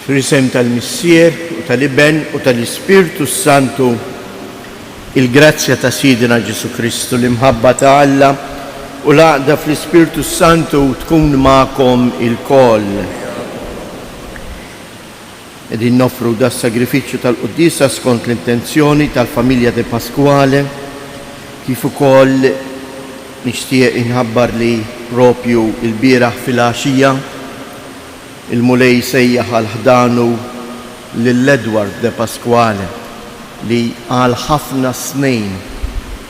Fl-isem tal-Missier u tal-Iben u tal-Ispirtu s-Santu, il-grazzja ta' Sidna Ġesù Kristu, l-imħabba ta' Alla u l-għaqda fl-Ispirtu s-Santu tkun magħkom ilkoll. Qegħdin noffru das-sagrifiċċju tal-quddiesa skont l-intenzjoni tal-familja De Pasquale, kif ukoll nixtieq inħabbar li propju l-bieraħ filgħaxija il-Mulej sejjaħ għal ħdanu lil Edward De Pasquale li għal ħafna snin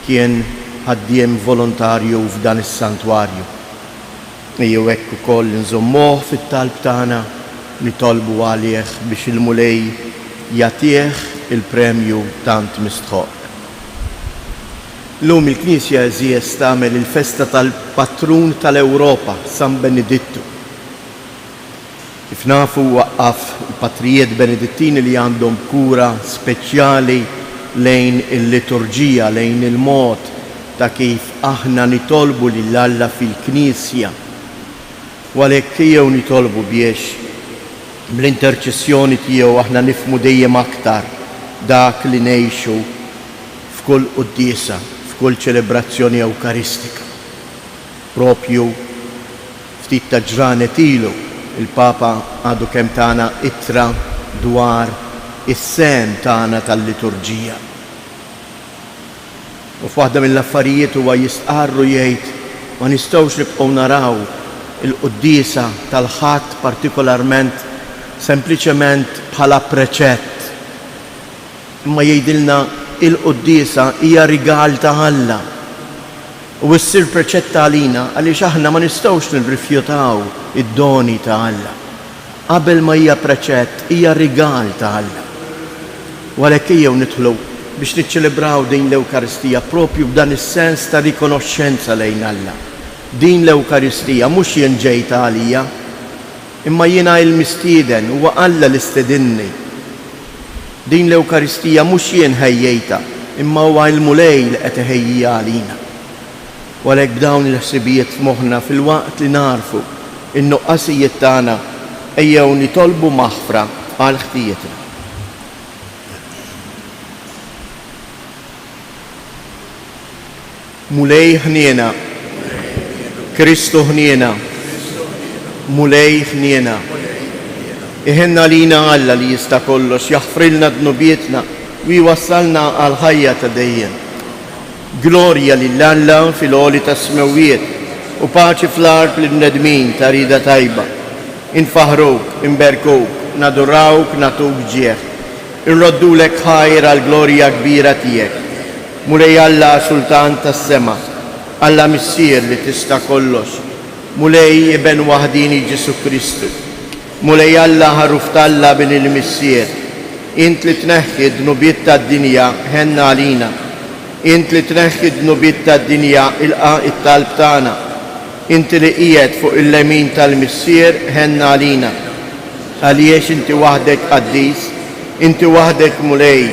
kien ħaddiem volontarju f'dan is-santwarju. Ejjew hekk ukoll inżommuh fit-talb tagħna, nitolbu għalih biex il-Mulej jagħtih il-premju tant mistħoqq. Illum il-Knisja għeżież tagħmel il-festa tal-Patrun tal-Ewropa, San Benedittu. Kif nafu waqqaf il-Patrijiet Benedittini li għandhom kura speċjali lejn il-liturġija, lejn il-mod ta' kif aħna nitolbu lil Alla fil-Knisja. U għalhekk ejjew nitolbu biex bl-interċessjoni tiegħu aħna nifhmu dejjem aktar dak li ngħixu f'kull quddiesa, f'kull ċelebrazzjoni Ewkaristika. Propju Ftit ta' ġranet ilu, il-Papa għadu kemm tana ittra dwar is-sehem tagħna tal-liturġija. U f'waħda mill-affarijiet huwa jistqarr u jgħid, ma nistgħux nibqgħu naraw il-quddiesa tal-Ħadd partikolarment sempliċement bħala preċett. Imma jgħidilna il-quddiesa hija rigal ta' Alla. U ssir preċetta għalina għaliex aħna ma nistgħux nirrifjutaw id-doni ta' Alla. Qabel ma hija preċett, hija rigal ta' Alla. U għalhekk ejjew nidħlu biex niċċelebraw din l-Ewkaristija proprju b'dan is-sens ta' rikonoxxenza lejn Alla. Din l-Ewkaristija mhux jien ġejtha għalija, imma jiena il-mistieden, huwa Alla li stedinni. Din l-Ewkaristija mhux jien ħejjejtha, imma huwa il-Mulej li qed iħejjiha għalina. U għalhekk b'dawn il-ħsibijiet f'moħħna filwaqt li nagħrfu n-nuqqasijiet tagħna, ejjew nitolbu maħfra għal ħtijietna. Mulej ħniena. Kristu ħniena. Mulej ħniena. Iħenn għalina Alla li jista' kollox, jaħfrilna dnubietna u jwassalna għall-ħajja ta' dejjem. Glorja lil Alla fil-għoli tas-smewwiet u paċi fl-art lill-bnedmin ta' rieda tajba. Infaħħruk, inberkuk, nadurawk, nagħtuk ġieħ. Inroddulek ħajr għall-glorja kbira tiegħek. Mulej Alla Sultan tas-sema, Alla Missier li tista' kollox, Mulej Iben waħdieni Ġesù Kristu, Mulej Alla Ħaruf t'Alla Bin il-Missier, int li tneħħi d-dnubiet tad-dinja ħenn għalina. Int li tneħħi d-dnubiet tad-dinja ilqa' t-talb tagħna. Inti li qiegħed fuq il-lemin tal-Missier ħenn għalina. Għaliex inti waħdek qaddis, inti waħdek Mulej,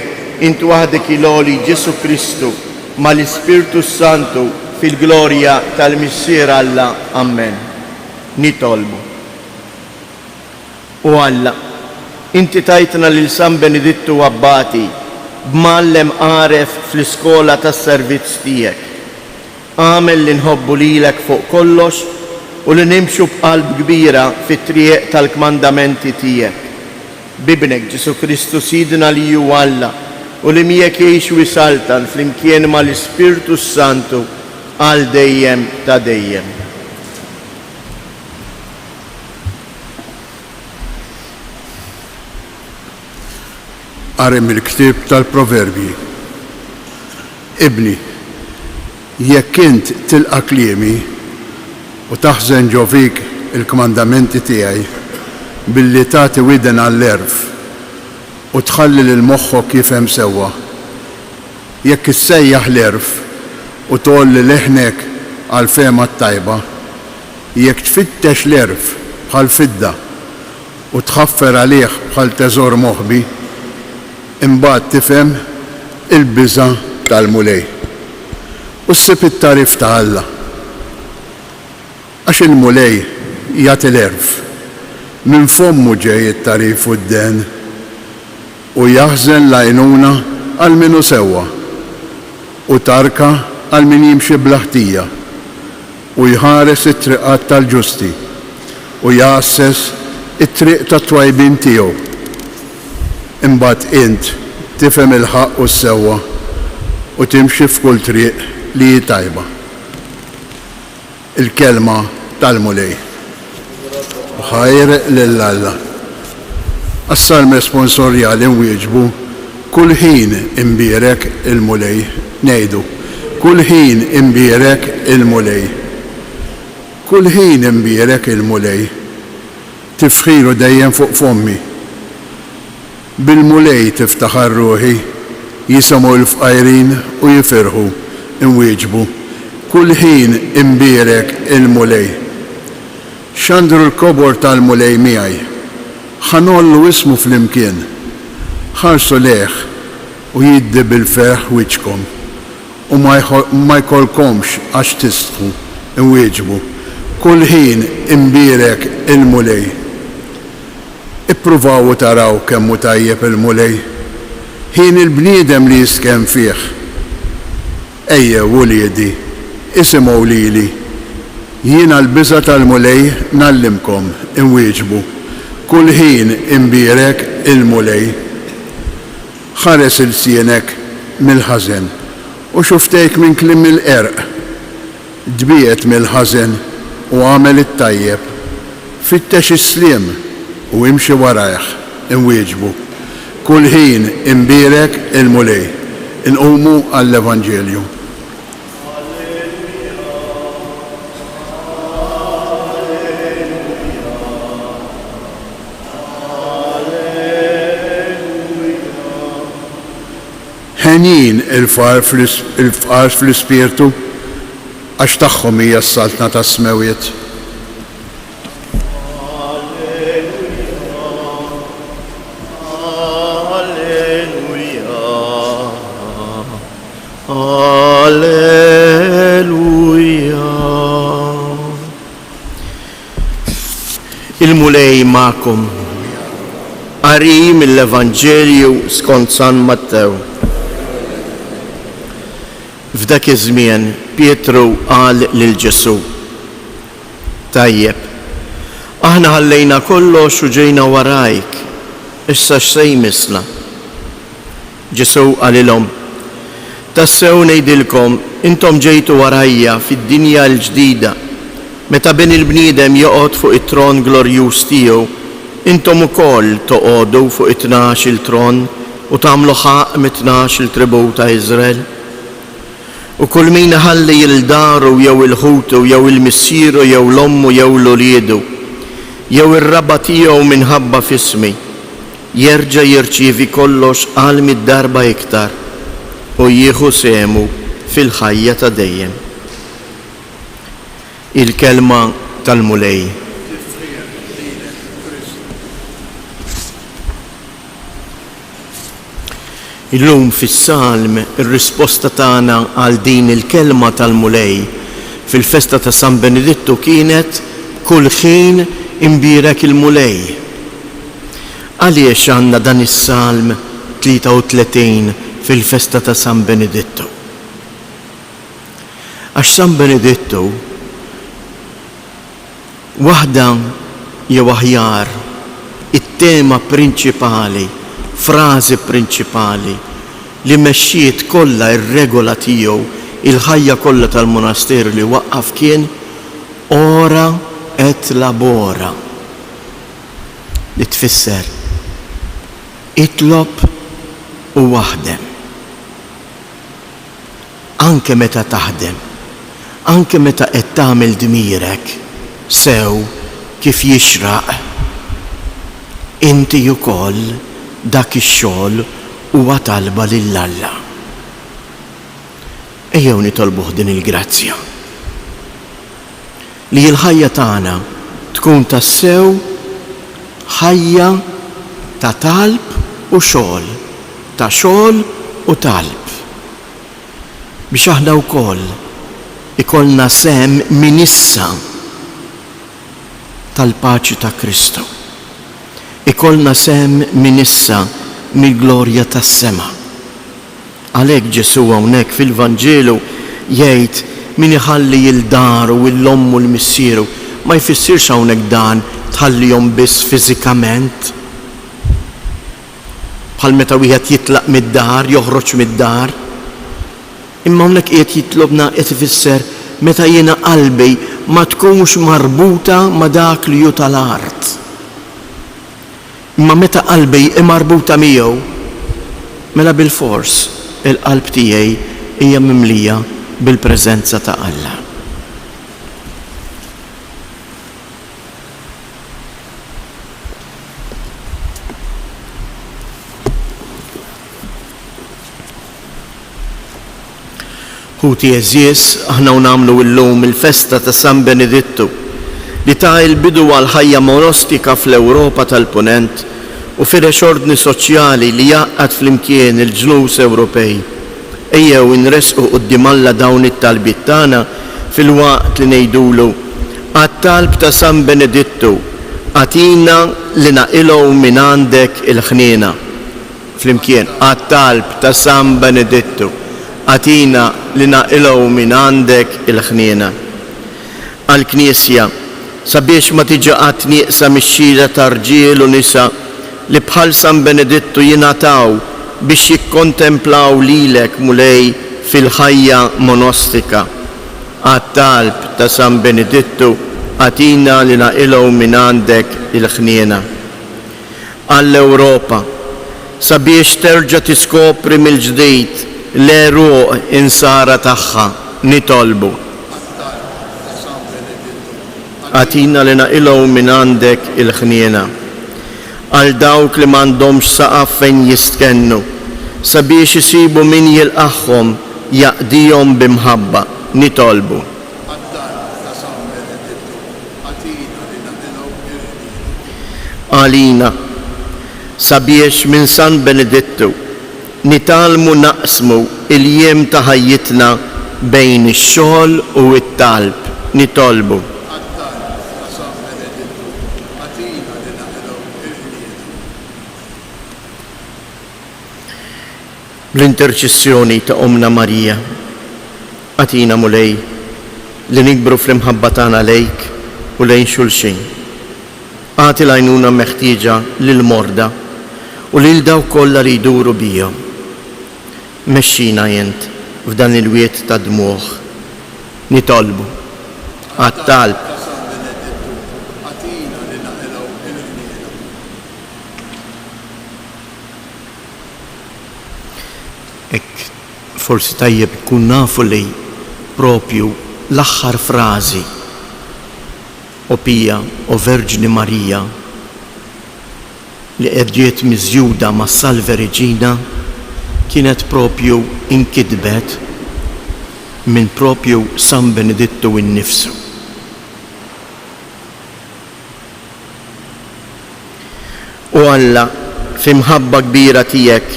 int waħdek il-Għoli Ġesù Kristu, mal-Ispirtu s-Santu, fil-glorja tal-Missier Alla. Ammen. Nitolbu. O Alla, inti tajtna lil San Benedittu Abbati b'mgħallem għaref fl-iskola tas-servizz tiegħek. Agħmel li nħobbu lilek fuq kollox u li nimxu b'qalb kbira fit-triq tal-kmandamenti tiegħek. B'Ibnek Ġesù Kristu Sidna li hu Alla u li miegħek jgħix u jsaltan flimkien ma' l-Ispirtu s-Santu għal dejjem ta' dejjem. Qari mill-ktieb tal-Proverbji. Ibni, jekk int tilqa' kliemi u taħżen ġo fik il-kmandamenti tiegħi, billi tagħti widen għall-għerf u tħalli lil moħħok jifhem sewwa, jekk issejjaħ l-għerf u tgħolli leħnek għall-fehma t-tajba, jekk tfittex l-għerf bħall-fidda u tħaffer għalih bħal teżor moħbi, imbagħad tifhem il-biża' tal-Mulej u ssib it-tagħrif ta' Alla. Għax il-Mulej jagħti l-għerf. Minn fommu ġej it-tagħrif u d-dehen. Hu jaħżen l-għajnuna għal min hu sewwa, u tarka għal min jimxi bla ħtija. Hu jħares it-triqat tal-ġusti, u jgħasses it-triq tat-twajbin tiegħu. Imbagħad int tifhem il-ħaqq u s-sewwa, u timxi f'kull triq li hi tajba. Il-Kelma tal-Mulej. Ħajr lil Alla. Għas-Salm Responsorjali nwieġbu, Kull ħin imbierek il-Mulej. Ngħidu, Kull ħin imbierek il-Mulej. Kull ħin imbierek il-Mulej. Tifħiru dejjem fuq fommi. Bil-Mulej tiftaħar ruħi, jisimgħu l-fqajrin u jifirħu, inwieġbu, Kull ħin imbierek il-Mulej. Xandru l-kobor tal-Mulej miegħi, ħa ngħollu ismu flimkien. Ħarsu lejh u jiddi bil-ferħ wiċċkom, u ma jkollkomx għax tistħu, inwieġbu, Kull ħin imbierek il-Mulej. Ippruvaw u taraw kemm hu tajjeb il-Mulej. Hieni l-bniedem li jistkenn fih. Ejjew, uliedi, isimgħu lili. Jiena l-biża' tal-Mulej ngħallimkom, inwieġbu, Kull ħin imbierek il-Mulej. Ħares ilsienek mill-ħażen, u xufftejk minn kliem il-qerq. Tbiegħed mill-ħażen u agħmel it-tajjeb, fittex is-sliem u imxi warajh, inwieġbu, Kull ħin imbierek il-Mulej. Inqumu għall-Evanġelju. Henjin il-fqar fl-ispirtu, għax tagħhom hija s-saltna tas-smewwiet. Il-Mulej magħkom. Qari mill-Evanġelju skont San Mattew. F'dak iż-żmien Pietru qal lil Ġesù, Tajjeb, aħna ħallejna kollox u ġejna warajk, issa x'se jmissna? Ġesù qalilhom, Tassew ngħidilkom, intom ġejtu warajja fid-dinja l-ġdida, meta Bin il-bniedem joqgħod fuq it-tron glorjuż tiegħu, intom ukoll toqogħdu fuq it-tnax-il tron u tagħmlu ħaqq mit-tnax-il tribù ta' Iżrael. U kull min iħalli 'l daru jew 'il ħutu jew 'il missieru jew 'l ommu jew 'l uliedu jew ir-raba' tiegħu minħabba f'ismi, Jerġa' jirċievi kollox għal mitt darba iktar u jieħu sehmu fil-ħajja ta' dejjem. Il-Kelma tal-Mulej. Tifħir lilek, Kristu. Illum fis-Salm ir-risposta tagħna għal din il-Kelma tal-Mulej fil-festa ta' San Benedittu kienet Kull ħin imbierek il-Mulej. Għaliex għandna dan is-Salm 33 fil-festa ta' San Benedittu? Għax San Benedittu waħda jew aħjar it-tema prinċipali, frażi prinċipali li mexxiet kollha r-regola tiegħu, il-ħajja kollha tal-monasteru li waqqaf kien ora et labora. Li tfisser itlob u aħdem. Anke meta taħdem, anke meta qed tagħmel dmirek sew kif jixraq, inti wkoll dak ix-xogħol huwa talba lil Alla. Ejjew nitolbuh din il-grazzja. Li l-ħajja tagħna tkun tassew ħajja ta' talb u xogħol, ta' xogħol u talb. Biex aħna wkoll ikollna sehem minn issa tal-paċi ta' Kristu. Ikollna sehem minn issa mill-glorja tas-sema. Għalhekk Ġesù hawnhekk fil-Vanġelu jgħid min iħalli 'l daru, 'l ommu, 'l missieru, ma jfissirx hawnhekk dan tħallihom biss fiżikament. Bħal meta wieħed jitlaq mid-dar, joħroġ mid-dar. Imma hawnhekk qiegħed jitlobna qed ifisser meta jiena qalbi ma tkunx marbuta ma' dak li hu tal-art. Imma meta qalbi hi marbuta miegħu, mela bilfors il-qalb tiegħi hija mimlija bil-preżenza ta' Alla. Ħuti għeżież, aħna u nagħmlu illum il-festa ta' San Benedittu, li ta l-bidu għall-ħajja monostika fl-Ewropa tal-Punent u firex ordni soċjali li jgħaqqad flimkien il-ġnus Ewropej, ejjew inressqu quddiem Alla dawn it-talbiet tagħna filwaqt li ngħidulu, Għat-talb ta' San Benedittu, agħtina li naqilgħu mingħandek il-ħniena. Flimkien, għat-talb ta' San Benedittu, agħtina li naqilgħu mingħandek il-ħniena. Għall-Knisja, sabiex ma tiġi qatt nieqsa mix-xhieda ta' rġiel u nisa li bħal San Benedittu jingħataw biex jikkontemplaw lilek, Mulej, fil-ħajja monostika. Għat-talb ta' San Benedittu, agħtina li naqilgħu mingħandek il-ħniena. Għall-Ewropa, sabiex terġa' tiskopri mill-ġdid l-għeruq insara tagħha, nitolbu. Għat-talb ta' San Benedittu, agħtina li naqilgħu mingħandek il-ħniena. Għal dawk li m'għandhomx saqaf fejn jistkennu, sabiex isibu min jilqagħhom, jaqdihom bi mħabba, nitolbu. Għat-talb ta' San Benedittu, agħtina li naqilgħu il-ħniena. Għalina, sabiex minn San Benedittu nitgħallmu naqsmu l-jiem ta' ħajjitna bejn ix-xogħol u t-talb, nitolbu. Għat-talb ta' San Benedittu, agħtina li naqilgħu il-ħniena. Bl-interċessjoni ta' Ommna Marija, agħtina, Mulej, li nikbru fl-imħabba tagħna lejk u lejn xulxin. Agħti l-għajnuna meħtieġa lill-morda u lil dawk kollha li jduru bihom. Mexxina int f'dan il-wied ta' dmugħ. Nitolbu. Għat-talb. Ta' San Benedittu, agħtina li naqilgħu il-ħniena. Hekk forsi tajjeb inkun nafu li propju l-aħħar frażi, O Pia, O Verġni Marija, li qed ġiet miżjuda mas-Salve Regina kienet propju inkitbet minn propju San Benedittu innifsu. O Alla, fi mħabba kbira tiegħek,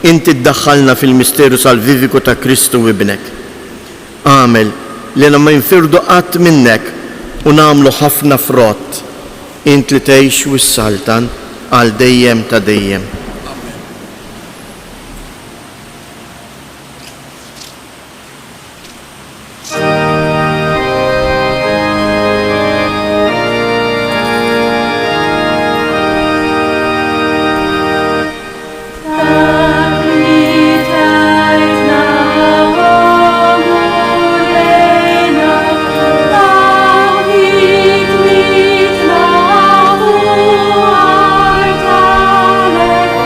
inti ddaħħalna fil-misteru salvifiku ta' Kristu Ibnek. Agħmel li ma ninfirdu qatt minnek u nagħmlu ħafna frott, int li tgħix u ssaltan għal dejjem ta' dejjem. Amen. Dak li tajtna o Mulejna, dak li tmitna fuq artalek.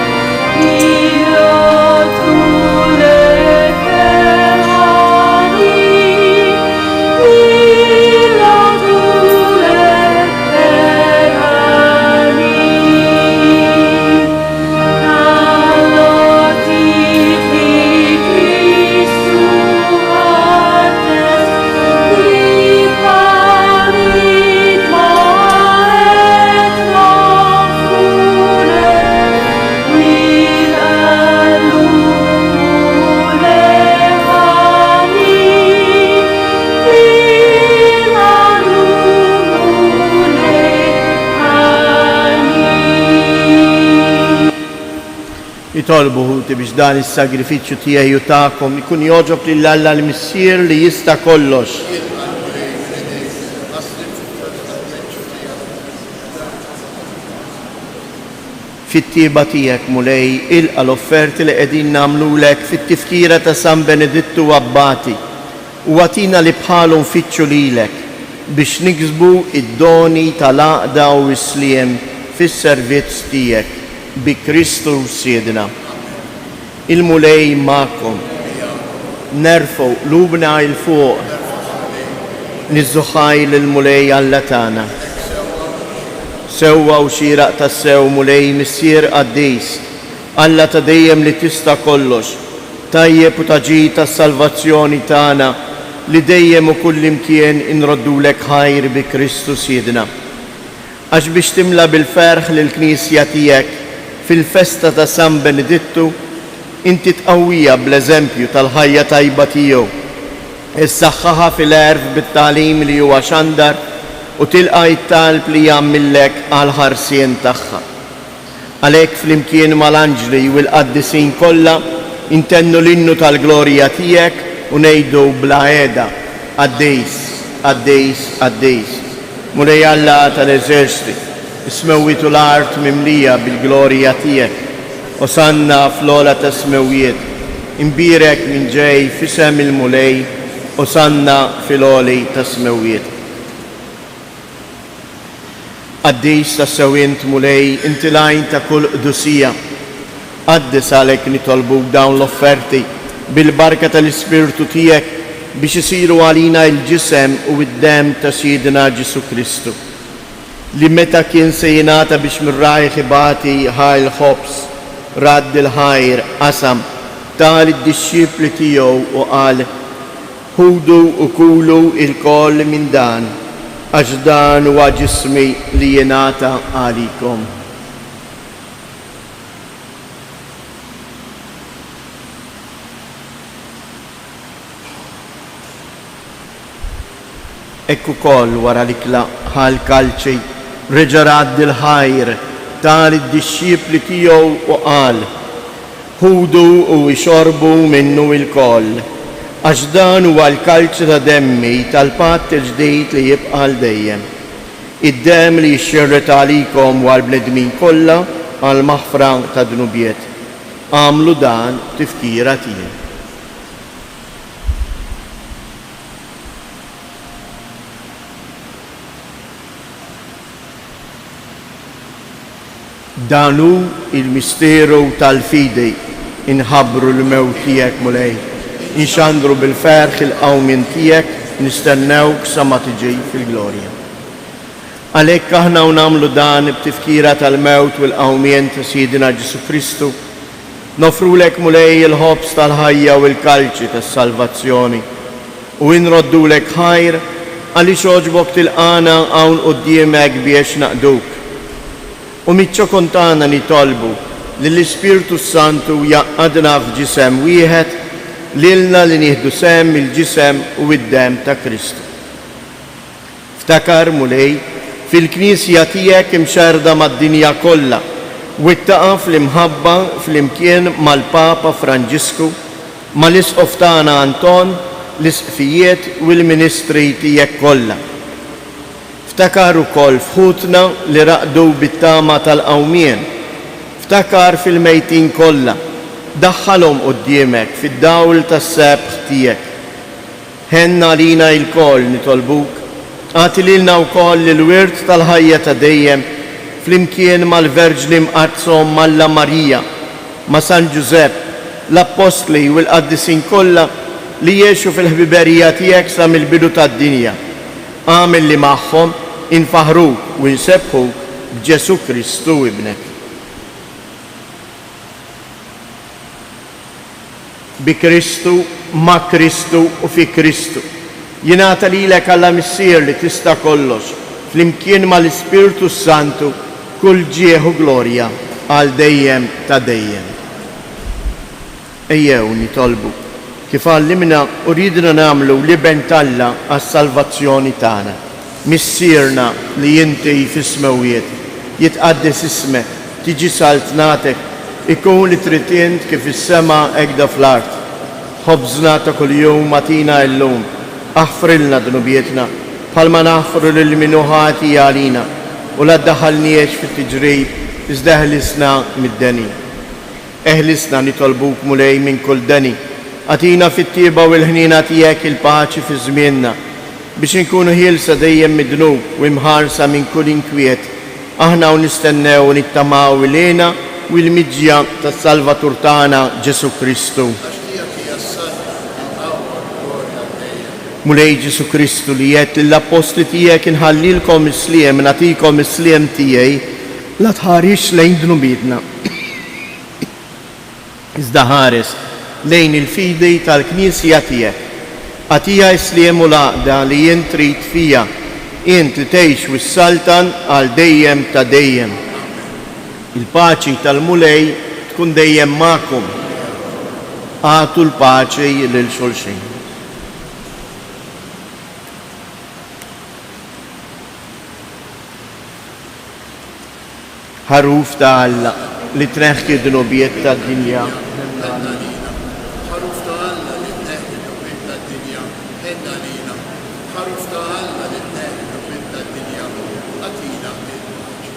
Itolbu ħuti biex dan is-sagrifiċċju tiegħi u tagħkom ikun jogħġob lil Alla l-Missier li jista' kollox. Jilqa' l-Mulej f'idejk għas-sagrifiċċju tiegħek. Fit-tjieba tiegħek, Mulej, ilqa' l-offerti li qegħdin nagħmlulek fit-tifkira ta' San Benedittu Abbati u agħtina li bħalu nfittxu lilek biex niksbu d-doni tal-għaqda u s-sliem fis-servizz tiegħek. Bi Kristu Sidna. Il-Mulej magħkom. Nerfgħu qlubna 'l fuq. Niżżu ħajr lill-Mulej Alla tagħna. Sewwa u xieraq tassew, Mulej, Missier qaddis, Alla ta' dejjem li tista' kollox, tajjeb u ta' ġid għas-salvazzjoni tagħna, li dejjem u kullimkien inroddulek ħajr bi Kristu Sidna. Għax biex timla bil-ferħ lill-Knisja tiegħek fil-festa ta' San Benedittu, inti tqawwiha bl-eżempju tal-ħajja tajba tiegħu, issaħħaħha fil-għerf bit-tagħlim li huwa xandar u tilqa' it-talb li jagħmillek għall-ħarsien tagħha. Għalhekk flimkien mal-anġli u l-qaddisin kollha ntennu l-innu tal-glorja tiegħek u ngħidu bla heda, Qaddis, qaddis, qaddis, Mulej Alla tal-eżerċti, is-smewwiet u l-art mimlija bil-glorja tiegħek. Osanna fl-ogħla tas-smewwiet, imbierek min ġej f'isem il-Mulej, Osanna fil-għoli tas-smewwiet. Qaddis tassew int, Mulej, inti l-għajn ta' kull qdusija. Qaddis għalhekk nitolbuk dawn l-offerti bil-barka tal-Ispirtu tiegħek biex isiru għalina l-ġisem u d-demm ta' Sidna Ġesù Kristu, li meta kien se jingħata biex minn rajh ibati ħa l-ħobż, radd il-ħajr, qasam, ta lid-dixxipli tiegħu u qal, Ħudu u kulu ilkoll minn dan, għax dan huwa ġismi li jingħata għalikom. Hekk ukoll wara l-ikla ħa l-kalċi, reġa' radd il-ħajr, ta lid-dixxipli tiegħu u qal, Ħudu u ixorbu minnu ilkoll, għax dan huwa l-kalċi ta' demmi tal-patt il-ġdid li jibqa' għal dejjem, id-demm li jixxerred għalikom u għall-bnedmin kollha għall-maħfra tad-dnubiet. Agħmlu dan b'tifkira tiegħi. Dan hu l-misteru tal-fidi, inħabbru l-mewt tiegħek, Mulej, inxandru bil-ferħ il-qawmien tiegħek, nistennewk sa ma tiġi fil-glorja. Għalhekk aħna u nagħmlu dan b'tifkira tal-mewt u l-qawmien ta' Sidna Ġesù Kristu, noffrulek, Mulej, il-ħobż tal-ħajja u l-kalċi tas-salvazzjoni, u inroddulek ħajr għaliex għoġbok tilqagħna hawn quddiemek biex naqduk. U miċ-ċokon tagħna nitolbu li l-Ispirtu s-Santu jgħaqqadna f'ġisem wieħed, lilna li nieħdu sehem mill-ġisem u d-demm ta' Kristu. Ftakar, Mulej, fil-Knisja tiegħek imxerrda mad-dinja kollha, wettaqha fl-imħabba flimkien mal-Papa Franġisku, mal-Isqof tagħna Anton, l-Isqfijiet u l-ministri tiegħek kollha. Ftakar ukoll f'ħutna li raqdu bit-tama tal-qawmien. Ftakar fil-mejtin kollha, daħħalhom quddiemek fid-dawl tas-sebħ tiegħek. Ħenn għalina ilkoll, nitolbuk, agħti lilna wkoll il-wirt tal-ħajja ta' dejjem, flimkien mal-Verġni Mqaddsa Omm Alla Marija, ma' San Ġużepp, l-Appostli u l-qaddisin kollha li għexu fil-ħbiberija tiegħek sa mill-bidu tad-dinja. Agħmel li magħhom infaħħruk u nsebbħuk b'Ġesù Kristu Ibnek. Bi Kristu, ma' Kristu u fi Kristu, jingħata lilek Alla Missier li tista' kollox, flimkien ma' l-Ispirtu s-Santu, kull ġieħ u glorja għal dejjem ta' dejjem. Ejjew nitolbu, kif għallimna u riedna nagħmlu l-Iben t'Alla għas-salvazzjoni tagħna. Missierna li inti fis-smewwiet, jitqaddes ismek, tiġi saltnatek. Ikun li trid int kif fis-sema hekda fl-art. Ħobżna ta' kuljum agħtina illum. Aħfrilna dnubietna, bħalma naħfru lil min hu ħati għalina, u la ddaħħalniex fit-tiġrib, iżda eħlisna mid-deni. Eħlisna, nitolbuk, Mulej, minn kull deni. Agħtina fit-tjieba u l-ħniena tiegħek il-paċi fi żmienna, biex inkunu ħielsa dejjem mid-dnub u imħarsa minn kull inkwiet, aħna u nistennew u nittamaw il-hena u l-miġja tas-Salvatur tagħna, Ġesù Kristu. Għax tiegħek hija s-saltna, il-qawwa u l-glorja għal dejjem. Mulej Ġesù Kristu, li għedt lill-appostli tiegħek inħallilkom is-sliem, nagħtikom is-sliem tiegħi, la tħarisx lejn dnubietna, iżda ħares lejn il-fidi tal-Knisja tiegħek. Agħtiha s-sliem u l-għaqda li int trid fiha, int li tgħix u ssaltan għal dejjem ta' dejjem. Il-paċi tal-Mulej tkun dejjem magħkom. Agħtu l-paċi lil xulxin. Ħaruf ta' Alla, li tneħħi d-dnubiet tad-dinja, Ħenn għalina. Ħaruf ta' Alla, li tneħħi d-dnubiet tad-dinja, ħenn għalina. Ħaruf ta' Alla, li tneħħi d-dnubiet tad-dinja, agħtina l-paċi.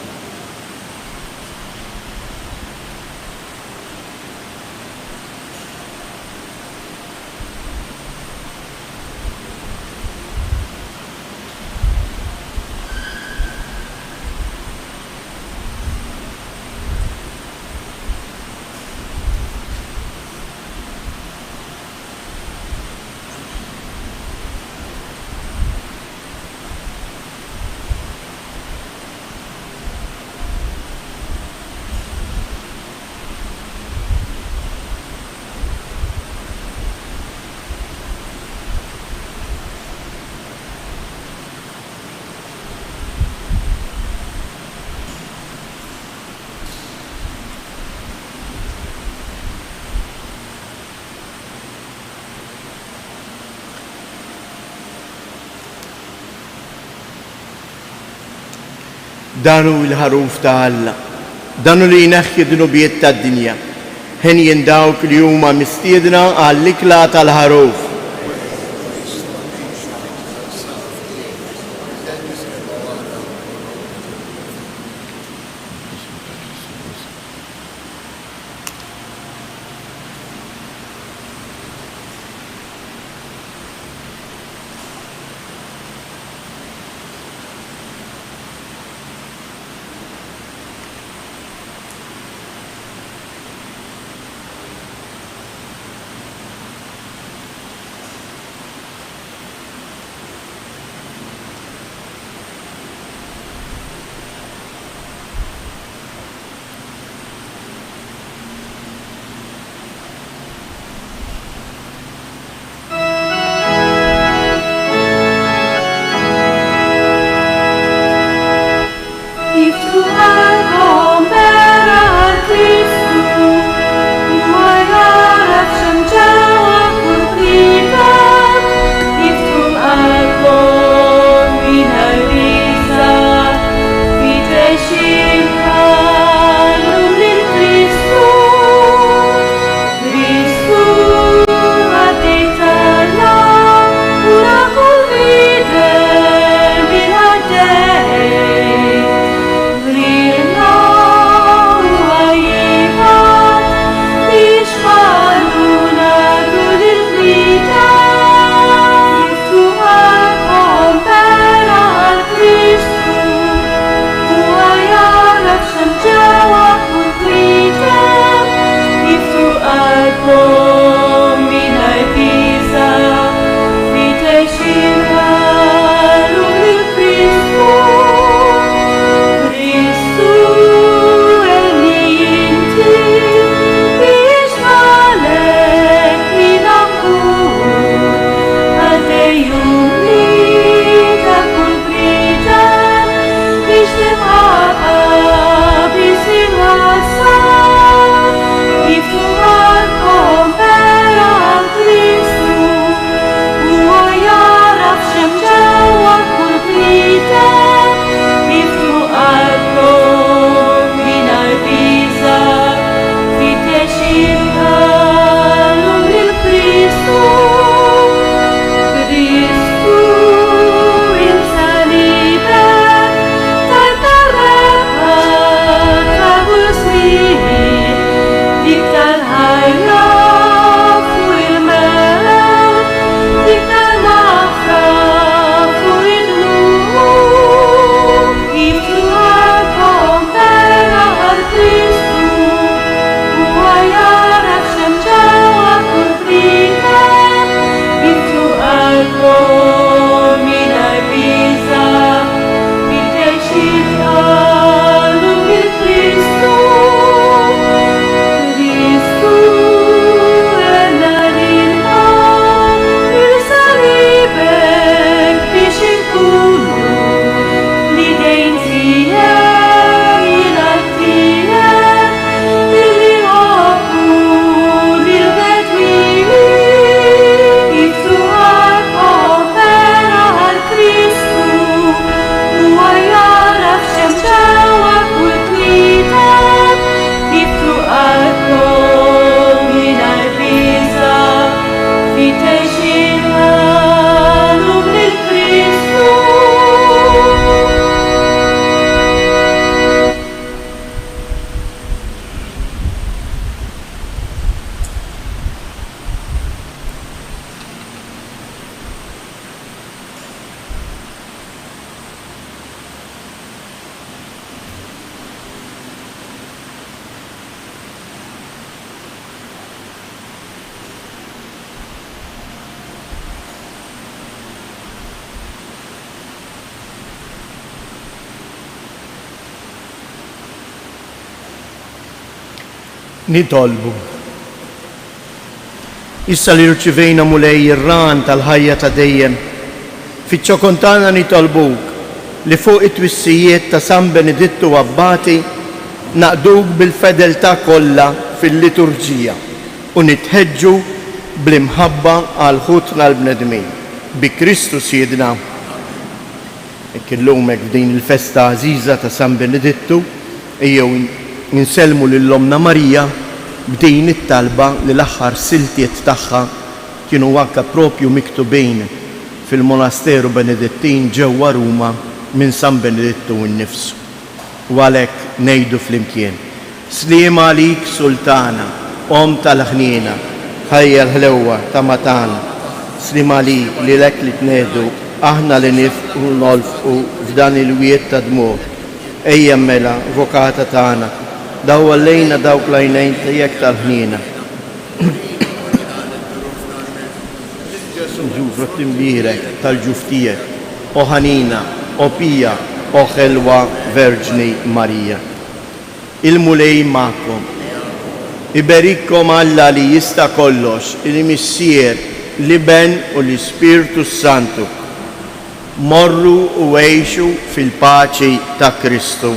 Dan hu l-Ħaruf ta' Alla. Dan hu li jneħħi d-dnubiet tad-dinja. Henjin dawk li huma mistiedna għall-ikla tal-Ħaruf. Iftħu qalbkom vera għal Kristu, huwa jagħraf x'hemm ġewwa kull bniedem. Iftħu qalbkom mingħajr biża', fittex il-ħallu lil Kristu. Kristu qaddej t'Alla, ura kull bniedem bil-għaddej. Lilna huwa jibgħat biex ħallu nagħtu lill-bniedem. Iftħu qalbkom vera għal Kristu, huwa jagħraf x'hemm ġewwa kull bniedem. Iftħu qalbkom mingħajr biża', fittex il-ħallu lil Kristu. Kristu għenni inti biex għalek jiena nkun qaddej umli ta' kull bniedem biex tibqa' biss inwassal. Iftħu qalbkom Nitolbu. Issa li rċivejna Mulej ir-ran tal-ħajja ta' dejjem, fiċ-ċokon tagħna nitolbuk li fuq it-twissijiet ta' San Benedittu Abbati naqduk bil-fedeltà kollha fil-liturġija u nitħeġġu bl-imħabba għal ħutna l-bnedmin. Bi Kristu Sidna. Hekk illum hekk f'din il-festa għażiża ta' San Benedittu, ejjew insellmu lil Ommna Marija b'din it-talba li l-aħħar siltiet tagħha kienu anke propju miktubin fil-monasteru Benedittin ġewwa Ruma minn San Benedittu nnifsu. U għalhekk ngħidu flimkien, Sliem għalik Sultana, Omm tal-ħniena, ħajja l-ħlewwa tama tagħna. Sliem għalik lilek li tnehdu aħna li nifqu u nolfqu f'dan il-wied ta' dmugħ. Ejja mela, Avukata tagħna, dawwal lejna dawk l-għajnejn tiegħek tal-ħniena. Ġesù frott imbierek tal-ġuf tiegħek, o ħanina, o pija, o ħelwa Verġni Marija. Il-Mulej magħkom. Iberikkom Alla li jista' kollox, il-Missier, l-Iben u l-Ispirtu s-Santu. Morru u għixu fil-paċi ta' Kristu.